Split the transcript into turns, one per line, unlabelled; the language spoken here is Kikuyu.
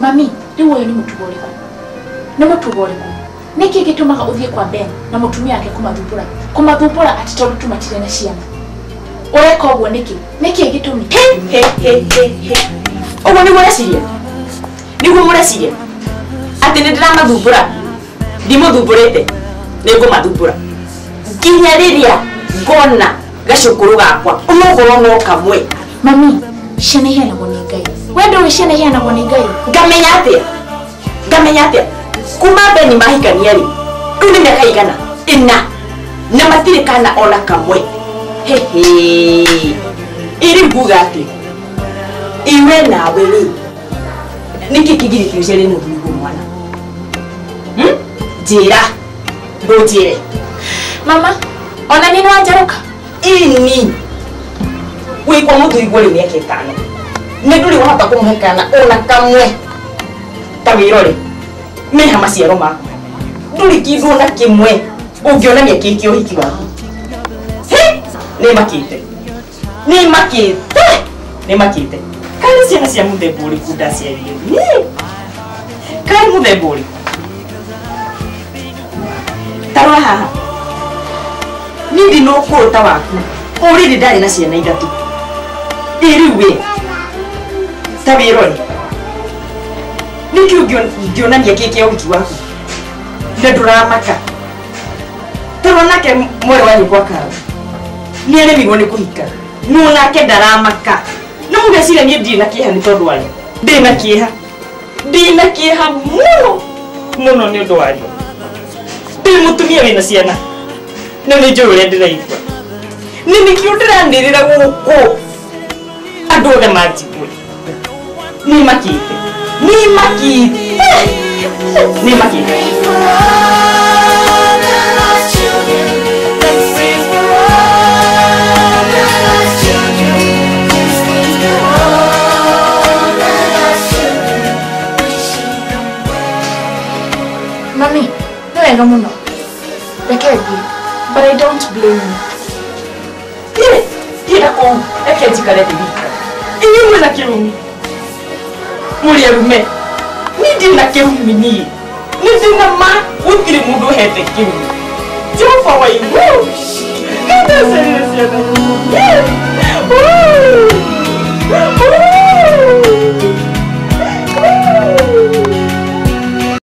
Mami, rĩu ũyũ nĩ mũtugo ũrĩkũ? Nĩ mũtugo ũrĩkũ? Nĩkĩ gĩtũmaga ũthiĩ kwa Ben na mũtumia wake kũmathumbũra? Kũmathumbũra atĩ tondũ tu matirĩ na ciana. Ũreka ũguo nĩkĩ? Nĩkĩ gĩtũmi?
He he he he. Ũguo nĩguo ũreciria? Nĩguo mũreciria? Atĩ nĩ ndĩramathumbũra? Ndimũthumbũrĩte. Nĩ ngũmathumbũra. Nginya rĩrĩa ngona gacũkũrũ gakwa onokorwo no kamwe.
Mami, ciana iheanagwo nĩ Ngai. We ndũĩ ciana iheanagwo nĩ Ngai?
Ngamenya atĩa? Ngamenya atĩa? Kuma Beni mahikania rĩ, rĩu nĩ mĩaka igana ĩna na matirĩ kana ona kamwe. Hehe. Ĩrĩ nguga atĩ iwe nawe rĩ, nĩkĩ kĩgirĩtie ũciarĩre mũthuriguo mwana? Njĩra, ndũnjĩre.
Mama, ona niĩ nĩwanjarũka?
Ĩni. Wĩ kwa mũthuriguo rĩu mĩaka ĩtano. Nĩ ndũrĩ wahota kũmũhe kana ona kamwe. Ta wĩrore. Meha maciaro maku. Ndũrĩ kĩndũ ona kĩmwe ũngĩonania kĩ kĩa ũhiki waku. He! Nĩ makĩte. Nĩ makĩte. Nĩ makĩte. Karĩ ciana cia mũthemba ũrĩkũ ndaciarire? Niĩ. Karĩ mũthemba ũrĩkũ? Ta rora haha. Niĩ ndĩ na ũkũrũ ta waku. Already ndarĩ na ciana ithatũ. Ĩ rĩu we. Ta wĩrore. Nĩkĩ ũngĩonania kĩ kĩa ũhiki waku? Na ndũramaka. Ta rora nake mwarĩ wa nyũkwa Karo. Nĩ aremirwo nĩ kũhika. No nake ndaramaka. No mũgeciria niĩ ndirĩ na kĩeha nĩ tondũ wanyu. Ndĩ na kĩeha. Ndĩ na kĩeha mũno mũno nĩ ũndũ wanyu. Ndĩ mũtumia wĩna ciana. Na nĩ njũĩ ũrĩa ndĩraigua. Nĩ nĩkĩo ndĩranĩrĩra gũkũ. Andũ othe manjigue. Nĩ makĩte. Nĩ makĩte. Nĩ makĩte.
Mami, nĩ wega mũno. Reke thiĩ. But I don't blame you.
Thiĩ, thiĩ na kũu. Reke njikare thĩ wika. Inyuĩ mwĩna kĩrumi. Mũrĩ arume. Niĩ ndirĩ na kĩrumi niĩ. Nĩ ndĩ na ma gũtirĩ mũndũ ũhete kĩrumi. Jehova wa igũrũ. Nĩ ndaciarire ciana nyingĩ.